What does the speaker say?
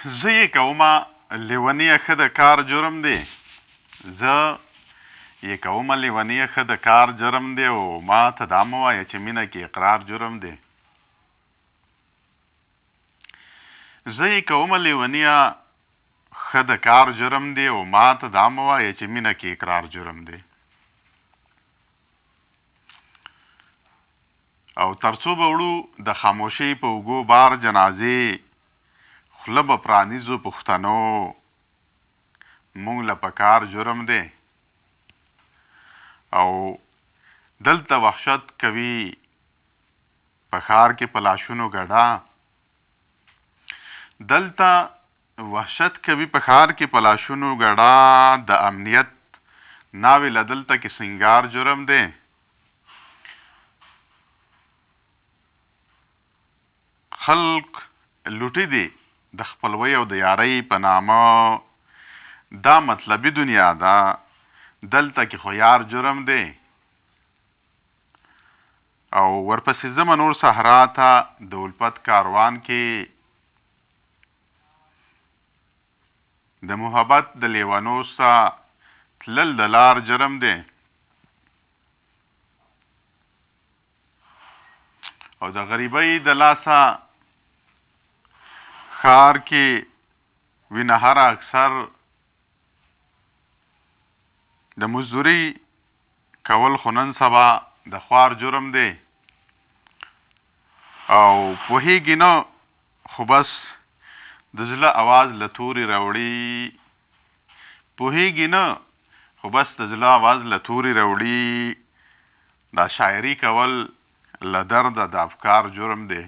زه یې کومه لیونیه، ښه د کار جرم دی. زه یې کومه لیونیه، ښه د کار جرم دی، او ما ته دا مه وایه چې مینه کې اقرار جرم دی. زه یې کومه لیونیه، ښه د کار جرم دی، او ما ته دا مه وایه چې مینه کې اقرار جرم دی. او ترڅو به وړو د خاموشۍ په اوږو بار جنازې، خوله به پرانیزو پښتنو، مونږ له پکار جرم دی. او دلته وحشت کوي په ښار کې په لاشونو ګډا، دلته وحشت کوي په ښار کې په لاشونو ګډا، د امنیت ناوې له دلته کې سنګار جرم دی. خلق لوټي دي د خپلوۍ او د یارۍ په نامه، دا مطلبي دنیا ده، دلته کې خو یار جرم دی. او ورپسې ځمه نور صحرا ته د الفت کاروان کې، د محبت د لیونو سه تلل د لار جرم دی. او د غریبۍ د لاسه ښار کې وینه هره اکثر، د مزدوري کول خو نن سبا د خوار جرم دی. او پوهېږي نه خو بس د زړه اواز له تورې راوړي، پوهېږي نه خو بس د زړه اواز له تورې راوړي، دا شاعري کول له درده د افکار جرم دی.